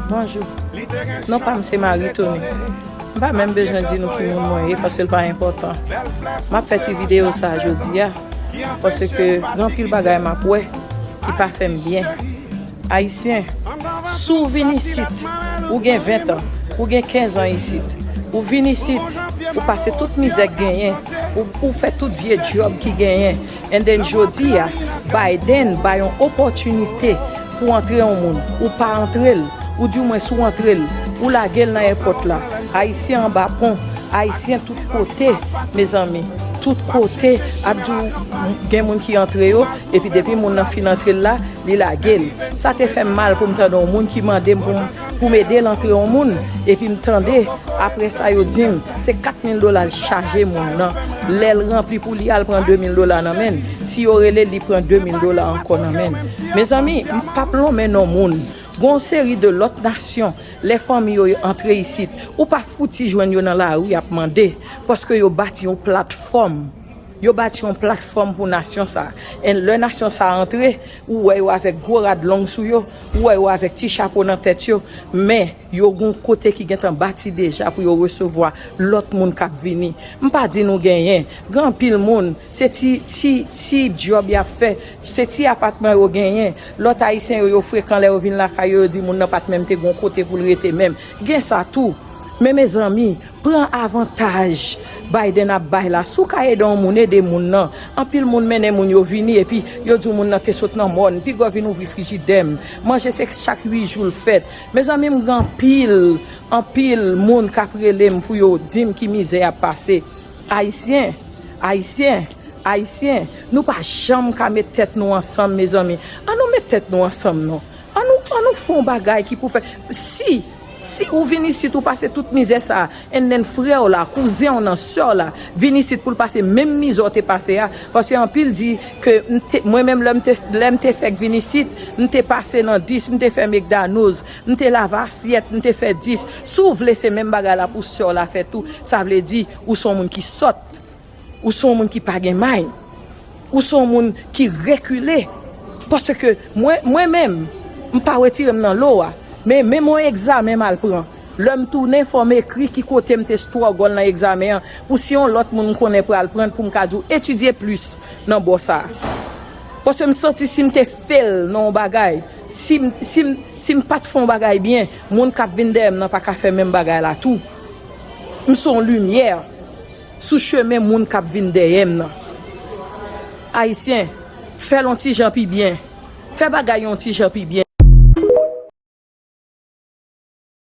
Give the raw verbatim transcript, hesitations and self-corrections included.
Bonjou. Non pa m se Marie Tony. M pa menm bezwen di nou ki moun mwen ye, paske l pa enpòtan. M ap fè ti videyo sa a jodi a, paske gen anpil bagay m ap wè ki pa fè m byen. Ayisyen, si w vin isit, ou gen ven an, ou gen kenz an isit, ou vin isit, ou pase tout mizè k genyen, ou, ou fè tout vye djòb ki genyen, and then jodi a, Biden bay yon opòtinite pou antre yon moun, ou pa antre l, ou di mwen si w antre l, ou lage l nan èpòt la, Ayisyen anba pon, Ayisyen tout kote, mezanmi, tout kote, ap di w gen moun ki antre yo, epi depi moun nan fin antre l la, li lage l. Sa te fè m mal pou m tande yon moun ki mande m pou m, pou m ede l antre yon moun, epi m tande, apre sa yo di m, se kat mil dola l chaje moun nan. Lè l ranpli pou li a, l pran de mil dola nan men l. Si yo rele l, li pran de mil dola ankò nan men l. Mezanmi, m p ap lonmen non moun. Gon seri de lòt nasyon, lè fanmi yo antre isit, ou pa fouti jwenn yo nan lari ap mande, paske yo bati yon platfòm. Yo bati yon platfòm pou nasyon sa a. And lè nasyon sa a antre, ou wè yo avèk gwo rad long sou yo, ou wè yo avèk ti chapo nan tèt yo, men yo gon kote ki gentan bati deja pou yo resevwa lòt moun k ap vini. M pa di nou genyen, gen anpil moun, se ti, ti, ti djòb y ap fè, se ti apatman yo genyen. Lòt Ayisyen yo, yo frekan, lè yo vin lakay yo, yo di moun nan pa t menm te gon kote pou l rete menm. Gen sa tou. Men mezanmi, pran avantaj Biden ap bay la. Si w ka ede yon moun, ede moun nan. Anpil moun mennen moun yo vini, epi yo di w moun nan te sot nan mòn. Piga w vin ouvri frijidè m. Manje se chak uit jou l fèt. Mezanmi, m gen anpil, anpil moun k ap rele m pou yo di m ki mizè y ap pase. Ayisyen, Ayisyen, Ayisyen, nou pa janm ka met tèt nou ansanm, mezanmi. An nou met tèt nou ansanm, non. An nou, an nou fè yon bagay ki pou fè. Si, si ou vin isit, ou pase tout mizè sa a, and then frè w la, kouzen w nan, sè w la, vin isit pou l pase menm mizè w te pase a, paske anpil di ke m te, mwen menm lè m te, lè m te fèk vin isit, m te pase nan dis, m te fè McDonald's, m te lave asyèt, m te fè dis. Si w vle se menm bagay la pou sè w la fè tou, sa vle di ou se yon moun ki sòt. Ou se yon moun ki pa gen may. Ou se yon moun ki rekile. Paske mwen, mwen menm, m pa retire m nan lo a. Men menm yon egzamen m al pran. Lè m tounen, fò m ekri ki kote m te struggle nan egzamen an. Pou si yon lòt moun m konnen pral pran l, pou m ka di w etidye plis nan bò sa a. Paske m santi si m te fail nan yon bagay, si m, si m, si m pa t fè yon bagay byen, moun k ap vin dèyè m nan pa ka fè menm bagay la tou. M se yon limyè sou chemen moun k ap vin dèyè m nan. Ayisyen, fè l yon ti jan pi byen. Fè bagay yon ti jan pi byen.